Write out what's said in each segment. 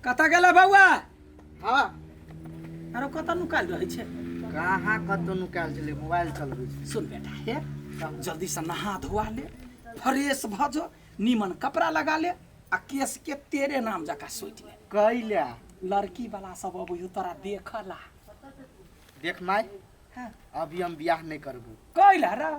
कतऽ गेलै बौआ? हाँ। आरो कतऽ नुकायल रहै छै? कहाँ कतौ नुकायल छलै, मोबाइल चलबै छै। सुन बेटा, हे जल्दी से नहा धोआ ले, फ्रेश भऽ जो, नीमन कपड़ा लगा ले आ केश के तेरे नाम जकाँ सोचि ले। कैला? लड़की वाला सब अबै हो तोरा देखला। देख माय, हाँ। अभी हम बियाह नहीं करबू। कैला रे?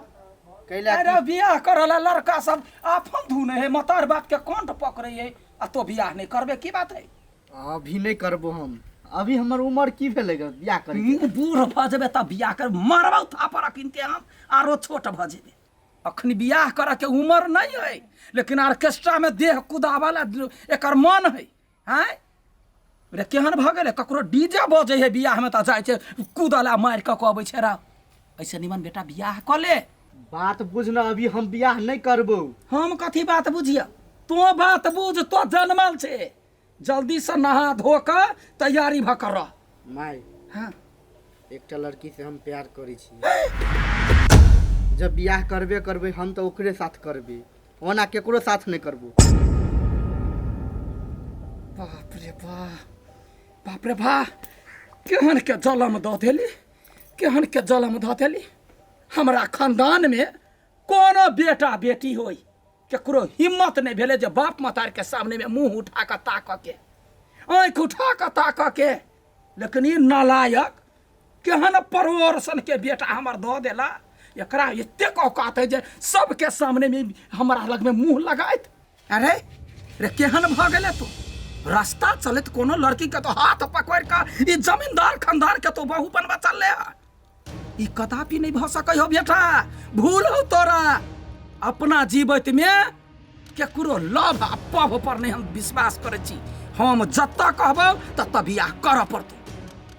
कैला? अरे बियाह करला लड़का सब आफन धुने है, मतार बाप के कंठ पकड़े है आ तो बियाह नहीं करबे, की बात है? अभी नहीं करबो हम, अभी हमर उम्र की भेलै ग बियाह करे के? बूढ़ भऽ जेबे तब बियाह कर, मारबौ थापड़ अखिनते हम, आरो छोट भऽ जेबे। अखन बियाह करऽ के उम्र नहीं है, लेकिन ऑर्केस्ट्रा में देह कुदाबऽ ला एकर मन है। आँय रे, केहन भऽ गेलै? ककरो डीजे बजै है बियाह में तऽ जाइ छै कूदऽ ला, मारि कऽ अबै छै रा। ऐसे निमन बेटा बियाह कऽ ले। बात बुझ न, अभी हम बियाह नहीं करबो। हम कथी बात बुझिया? तो बात बुझ, तो जनमल छै। जल्दी से नहा धो कऽ तैयारी भऽ कऽ रह। माय। हाँ। एकटा लड़की से हम प्यार करै छी, जब बियाह करबे करबै हम तऽ ओकरे साथ करबै, ओना केकरो साथ नहीं करबो। बाप रे बाप, बाप रे बाप, केहन के जलम दऽ देली, केहन के जलम दऽ देली। हमरा खानदान में कोनो बेटा बेटी होई, केकरो हिम्मत नहीं भेलै जे बाप मतार के सामने में मुंह उठा कऽ ताकऽ के, आँखि उठा कऽ ताकऽ के, लेकिन ई नालायक केहन परोर सन के बेटा हमर दऽ देला। एकरा एतेक औकात है जे सबके सामने में हमरा लग में मुंह लगाइत। अरे रे, केहन भऽ गेलै तू? रास्ता चलैत कोनो लड़की के तो हाथ पकड़ कऽ ई जमींदार खानदान के तो बहू बनबा चलले है, ई कदापि नहीं भऽ सकै हो बेटा, भूल हो तोरा। अपना जीवत में केकरो लभ आ पभ पर नहीं हम विश्वास करै छी। हम जतऽ कहबौ ततऽ बियाह करऽ पड़तौ।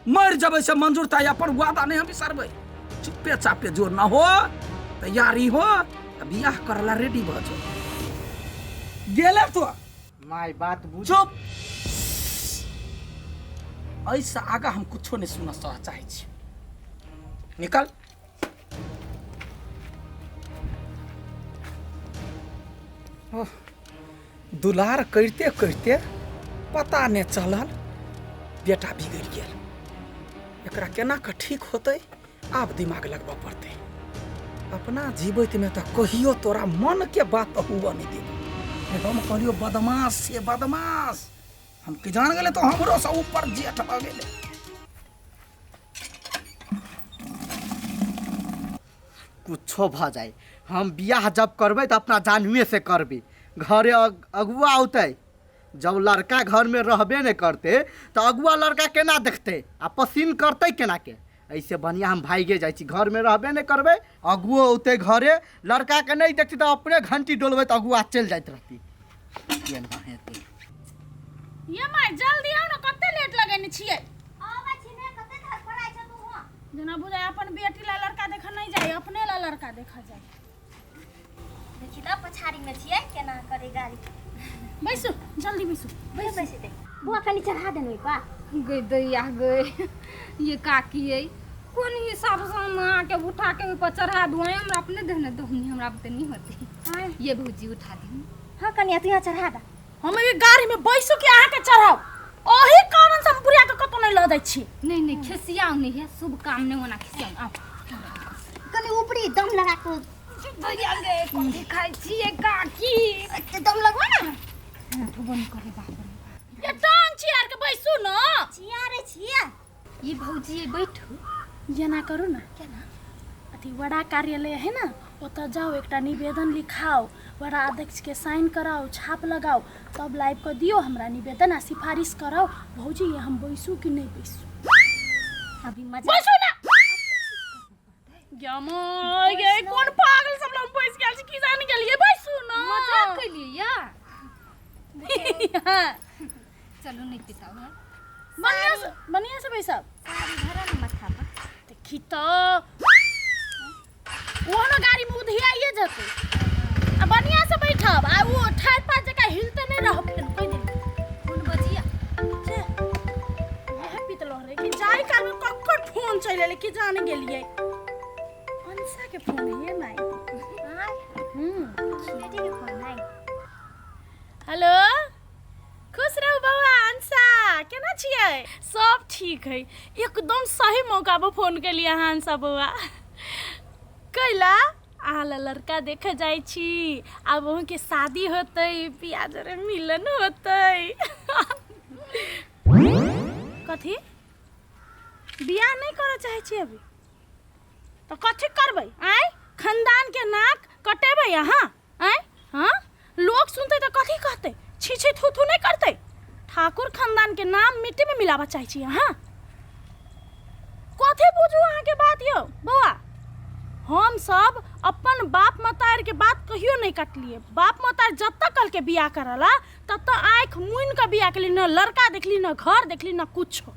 मरि जेबै से मंजूर ताई, अपन वादा नहीं हम बिसरबै। चुप्पे चापे जो न हो, तैयारी हो आ बियाह करला रेडी भऽ जो। गेले तो माय बात बुझ। चुप, एहिसँ आगाँ हम कुछो नहि सुनऽ सह चाहै छी। निकल। ओह, दुलार करिते करिते पता नहि चलल बेटा बिगड़ि गेल। एकरा केना कऽ ठीक होतै, आब दिमाग लगबऽ पड़तै। अपना जीवैतमे तऽ कहियो तोरा मनके बात तऽ हुअ नहि देबौ। हम कहलियौ बदमाश से बदमाश, हम की जान गेलै तो हमरो से ऊपर जेठ भऽ गेलै। कुछो भऽ जाए, हम बियाह जब करबै तऽ अपना जानुए से करबै। घरे अगुआ औतै, जब लड़का घरमे रहबे नहि करतै तऽ अगुआ लड़का केना देखतै आ पसीन करतै केना के? ऐसे बढ़िआँ हम भागिए जाइ छी। घरमे रहबे नहि करबै, अगुओ औतै घरे, लड़काके नहि देखतै तऽ अपने घंटी डोलबै तऽ अगुआ चलि जाइत रहतै। केना हेतै? ये माय, जल्दी आउ ने, कते लेट लगेने छियै? आबै छी ने, कते धड़फड़ाइ छ तू हुआं? जेना बुझाय अपन बेटी ला लड़का देखऽ नहि जाय, अपने ला लड़का देखऽ जाय। देखी तऽ पछाड़ी में छियै केना करे गाड़ी। बैसू, जल्दी बैसू। बैस बैस दे बुआ, कनी चढ़ा देन ओहि पर। गई दैया गई, ये काकी ये कोन हिसाब से हम अहाँके उठा के ओहि पर चढ़ा दूँ? हमरा अपने देहने दहुनी, हमरा बुते नहीं होते। ये भौजी उठा दी। हाँ कनिया, तू यहाँ चढ़ा दे। हम ई गाड़ी में बैसू कि अहाँके चढ़ाउ? ओही कारण से हम बुढ़िया के कतौ नहीं लऽ जाइ छी। नहीं नहीं, खिसियाउ नहीं है, शुभ काम नहीं होना खिसियाउ। आओ। कनी ऊपरी दम लगा के। भैया गे, कथी खाइ छियै काकी? एते दम लगवा ना। उठबो नहीं करे, बाप रे बाप। ये टांग चियार के बैसू न। छिया रे छिया। ये भौजी, ये बैठू। जेना करू ना। केना? अथी वड़ा कार्यालय है ना, ओतऽ जाउ, एकटा निवेदन लिखाउ, वड़ा अध्यक्ष के साइन कराउ, छाप लगाउ, तब लाबि कऽ दियौ हमरा निवेदन आ सिफारिश कराउ। भौजी ये, हम बैसू कि नहि बैसू? अभी मजा। बैसू ना गे गे, कोन पागल सब लग बैस गेल छी की जानि गेलियै। बैसू ना। मजाक कैलियै या? हाँ। चलू, नहीं पिताउ है। बढ़िया से, बढ़िया से बैसब। साड़ी धरा ना माथा पर। देखी तऽ ओहो ने गाड़ी में उधियाइए जेतै। आ बढ़िया से बैठब आ ओ ठाढ़ पात जकाँ हिलते नहि रहब। फेर कहि देली। फोन बजिया। छे, इएह पीतलो रे कि जाय काल में ककर फोन चलि एलै कि जान गेलियै। अंशा के फोन है माई। आय? हम्म। बेटी के फोन है। हेलो, खुश रहू बौआ अंशा। है? सब ठीक है। एकदम सही मौका पर फोन केलियै अहाँ सब बौआ। कैला अहाँ ला लड़का देखे जाइ छी, आब अहूँके शादी होतै, बियाह जरे मिलन होतै। कथी बियाह नहि करऽ चाहै छी अभी? तऽ कथी करबै? आँय, खानदानके नाक कटेबै अहाँ? आँय, हाँ, लोग सुनतै तऽ कथी कहतै? छी छी थू थू नहि करतै? ठाकुर खानदानके नाम मिट्टीमे मिलाबऽ चाहै छी अहाँ? कथी बुझू अहाँके बात यौ बौआ? हम सब अपन बाप मतारिके बात कहियो नहि कटलियै। बाप मतारि जतऽ कहलकै बियाह करऽ ला ततऽ आँखि मुनि कऽ बियाह केली, न लड़का देखली, न घर देखली, न कुछो।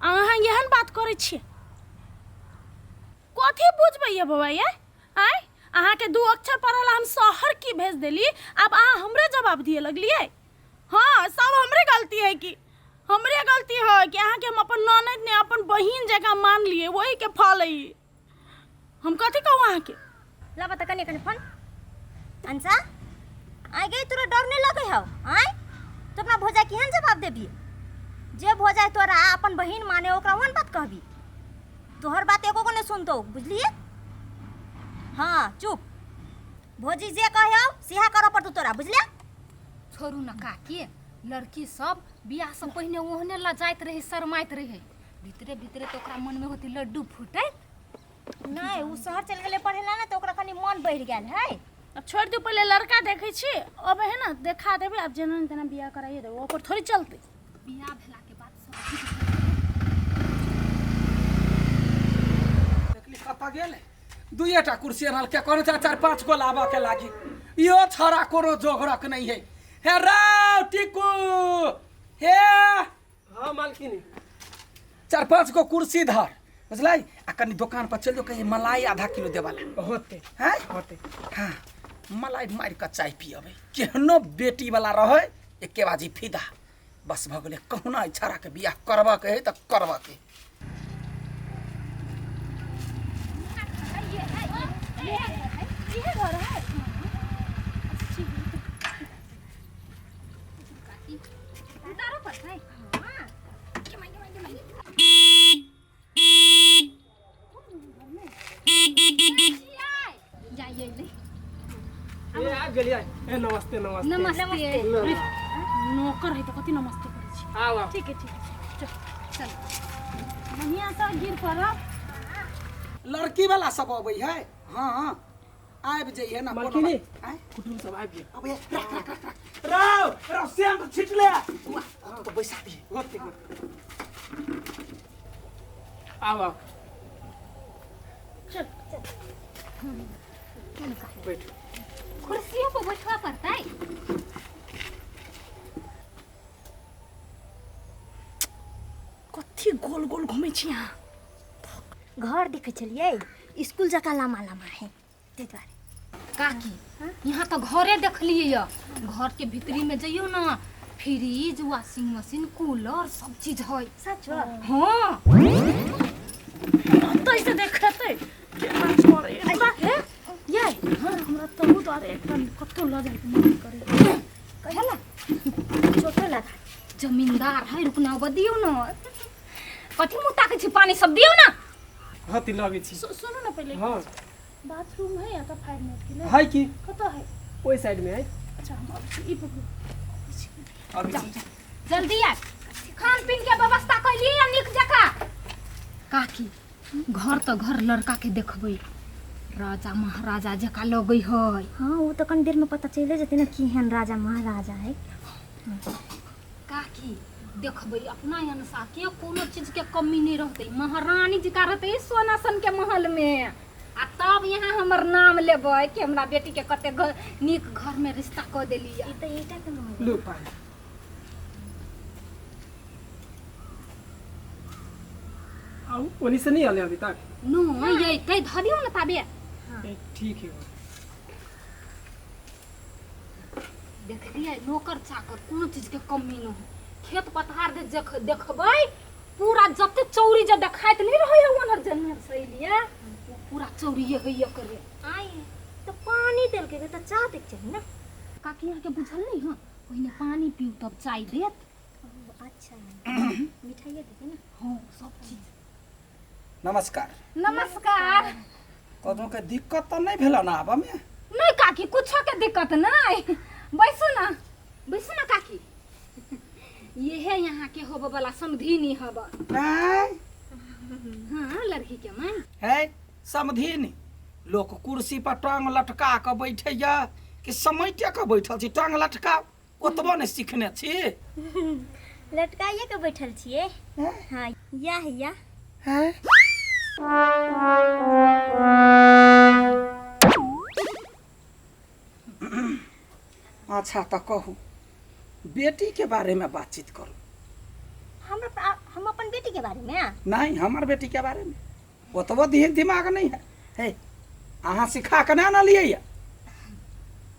आ अहाँ एहन बात करै छियै? कथी बुझबै ये बौआ ये? आँय, अहाँके दू अक्षर पढ़ल हम शहर की भेज देली, आब अहाँ हमरे जवाब दिए लगलियै? हाँ, सब हमरे गलती है। कि हमरे गलती है कि अहाँके हम अपन ननद ने अपन बहिन जकाँ मानलियै, वहीके फल है ई। हम कथी कहू अहाँके? लाबऽ तऽ कनि कनि फोन। अंशा आइ गई, तोरा डर नहीं लगे हौ? आय तो अपना भौजाई केहन जवाब देबी? जे भौजाई तोरा अपन बहिन माने ओकरा ओहन बात कहबी? तोहर बात एको गो नहीं सुनतो, बुझलिए? हाँ चुप, भौजी जे कहे हौ सेहा करऽ पड़तौ तोरा, बुझलिए? छोड़ू न काकी, लड़की सब बियाह से पहिने ओहने लजाइत रहे, शरमाइत रहे, भीतरे भीतरे तो ओकरा मन में होती लड्डू फूटैत। नहीं, उ शहर चल गेलै पढ़े ला ना, तो ओकरा कनी मन बढ़ गेल है। अब छोड़ दियौ, पहिले लड़का देखै छी, अब है ना देखा देबै, आब जेना ने तेना बियाह कराइए देबै, ओकर थोड़ी चलतै। बियाह भेला के बाद सब ठीक देखली कतऽ गेल? दुइएटा कुर्सी अनल के कोनो चार चार पाँच गो लाबऽ के लागी। इहो छड़ा कोनो जोगरक नहीं है। हे रौ टिकू, हे। हाँ मालकिनी। चार पाँच गो कुर्सी धर, बुझलै? आ कनि दोकान पर चलि जो, कही मलाई आधा किलो देबा ला। होते हैं होते। हाँ, मलाई मारि कऽ चाय पियबै, केहनो बेटी वाला रहै एके बाजी फिदा। बस भऽ गेलै, कहुना ई छौड़ाके बियाह करबऽ के है तऽ करबऽ के। इहे घर है? उतारो पड़तै। जाइए ले। ए आबि गेलियै। ए नमस्ते नमस्ते। नमस्ते। नौकर है तऽ कथी नमस्ते करै छी? आउ आउ। ठीक है ठीक है, चल चल, बढ़िआँ से गिर पड़ब। लड़की वाला सब अबै है? हाँ हाँ, आबि जइहे ना कोनो मालकिनी। बात। आँय? कुटुम सब आबि गेल। अबै राख राख राख राख। राव राव श्याम तो छिटले। तो बैसा दिहे। होते होते। आउ आउ। चल। बैठू। कुर्सियों पर बैठवा पड़तै। कथी गोल गोल घुमै छी अहाँ? घर देखै छलियै, स्कूल जकाँ लामा लामा है, ताहि दुआरे। काकी, यहाँ तो घरे देखलियै यऽ, घर के भीतरी में जइयो ना, फ्रिज, वॉशिंग मशीन, कूलर सब चीज है। सच? हाँ। कतऽ से देखतै केना छोड़े हमरा? हे ये, हाँ, हमरा तहु दुआरे एकदम कतौ लऽ जाइके मन करे। कहिया छोटो लगा जमींदार है। रुकना दियौ ना, कथी मुँह ताकै छी? पानी सब दियौ ना। हती लगै छी। सुनू ना पहिले। हाँ। बाथरूम है या तऽ फायर नेट के है कि कतऽ है? ओहि साइड में है। अच्छा, हम अबै छी, ई पकड़ू। अभी जाओ जाओ, जल्दी आब। खान पीन के व्यवस्था कैलियै या नीक जकाँ? काकी, घर तऽ घर, लड़का के देखबै, राजा महाराजा जकाँ लगै है। हाँ, ओ तऽ कनि देरमे पता चलि जेतै ने केहन राजा महाराजा है। काकी, देखबै अपना अनुसार के कोनो चीज के कमी नहीं रहतै, महारानी जकाँ रहतै सोना सन के महल में। आ तब यहाँ हमर नाम लेबै कि हमरा बेटी के कते घर नीक घर में रिश्ता कऽ देलियै। ई तऽ ईटा के महल। लू पानी। आउ, ओनी से नहीं आले अभी तक? नो, ये कहि धऽ दियौ ने ताबे। ए, ठीक है। देखलियै, नौकर चाकर कोनो चीज के कमी न हो, खेत पथार जे देखबै पूरा जते चौरी जे देखाइत नहीं रहै है ओनहर जनहर से एलियै, ओ पूरा चौरिये होइए करे। आइ तऽ पानी देलकै तऽ चाह दैके चाही ने। काकी, अहाँके बुझल नहीं हँ? पहिने पानी पीउ तब चाय देत। अच्छा मिठाइए देते ना। हाँ, सब चीज। नमस्कार। नमस्कार। कोनो के दिक्कत तऽ नहि भेल ने आबऽमे? नहीं काकी, कुछो के दिक्कत नहीं। बैसू ना, बैसू ना काकी। ये है यहाँ के होबे वाला समधिनी हब। नहीं। हाँ, लड़की के माई। है समधिनी, लोक कुर्सी पर टांग लटका कऽ बैठैया कि समेटे कऽ बैठल छी? टांग लटका ओतबो नहि सीखने छी। लटकाइए के बैठल छियै। हाँ, या या। है अच्छा, तऽ कहू, बेटी के बारे में बातचीत करू। हम अपन बेटी के बारे में? नहीं, हमर बेटी के बारे में ओतबो दिमाग नहीं है। हे, अहाँ सिखा के नहि आनलियै या?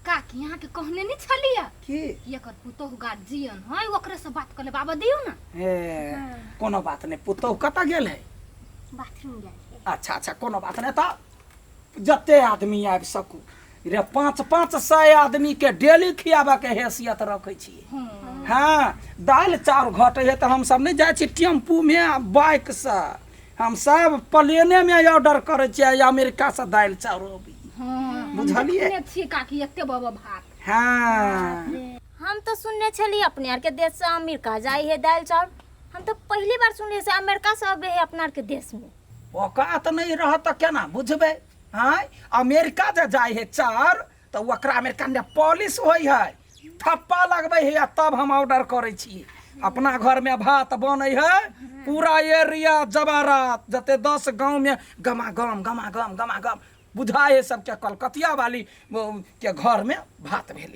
काकी, यहाँ के कहने नहीं छलियै की कि एकर पुतोहु गार्जियन है, ओकरे से बात कर ले बाबा दियौ ना। हे, कोनो बात नहि। पुतोहु कतऽ गेल है? बाथरूम गेल है। अच्छा अच्छा, कोनो बात नहि। तऽ जते आदमी आबि सकू रे, 500-500 आदमी के डेली खियाबऽ के हैसियत रखै छियै। हाँ, दालि चाउर घटै है तऽ हमसब नहि जाइ छी टेम्पूमे आ बाइकसँ, हमसब प्लेनेमे ऑर्डर करै छियै, अमेरिकासँ दालि चाउर अबै। हाँ, बुझलियै? देखने छियै काकी, एते बाबा भात। हाँ। हम तो सुनने छली अपने आर के देश से अमेरिका जाइ है दालि चाउर। हम तो पहली बार सुनले से अमेरिका से अबे है अपना आर के देश में। औकात नहि रहत तऽ केना बुझबै? आँय, अमेरिका जे जाइ है चाउर तऽ ओकरा अमेरिका ने पॉलिश होइ है, थप्पा लगबै है आ तब हम ऑर्डर करै छी। अपना घरमे भात बनै है, पूरा एरिया जवारात जते 10 गाँवमे गमा गम गमा गम गमा गम बुझाइ है सबके, कलकतिया वाली के घरमे भात भेलै।